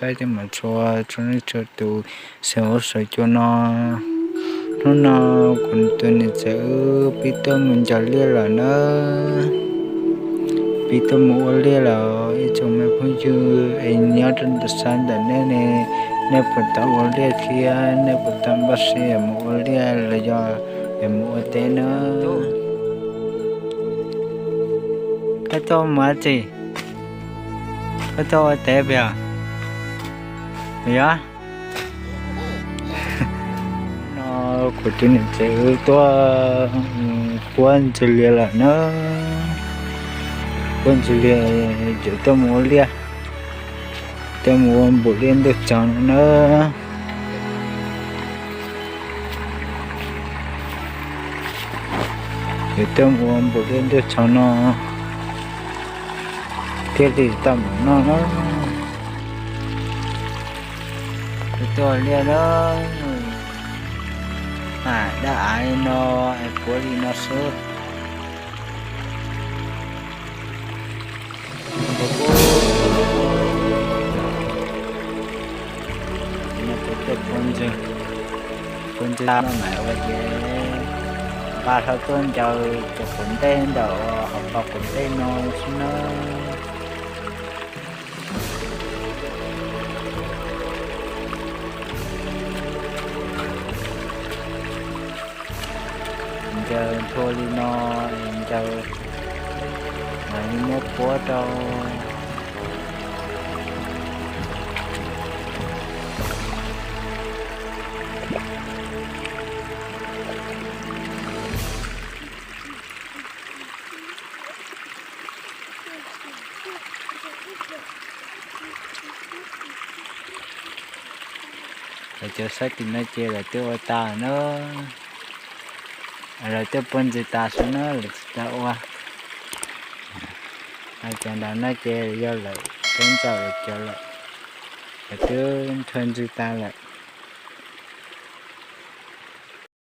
Saib cov mam txhua txhua leej txhua tus, xeem huab saum cua no. Hnub no kuv tus niam txiv wb pib tuaj mus ncaws liaj lawm na. Pib tuaj mus ua liaj lawm ib tsoom me phooj ywg es nyob rau ntawm sab ntawm nej ne, nej puas tau ua liaj thiab nej puas tau npaj siab mus ua liaj los yog mus ua teb na? Koj tuaj mus ua teb? Yog no kuv tus niam txiv wb tuaj puab ntxwg lias lawm na. Puab ntxwg lias, yuav tuaj mus ua liaj, tuaj mus ua npaum liaj ntuj tsaus no na. Yuav tuaj mus ua npaum liaj ntuj tsaus no thiaj li tau mov noj na. Tuaj ua liaj na, dab av li no es puav li no xwb. Puab ntxwg, puab ntxwg no mas ua ces nqa hlo tuaj ncaws cov quav ntej ntawm hauv paus quav ntej no xwb na. Ncaws nthua li no, ncaws mam li muab puab rau. Lawv cov sab tim no ces lawv twb ua tas na, lawv twb puab ntxwg tas xwb na, lawv tsis tau ua. Cov nram no ces yog lawv tub ntxawm lawv cov lawm, lawv twb nthua ntxwg tas lawm.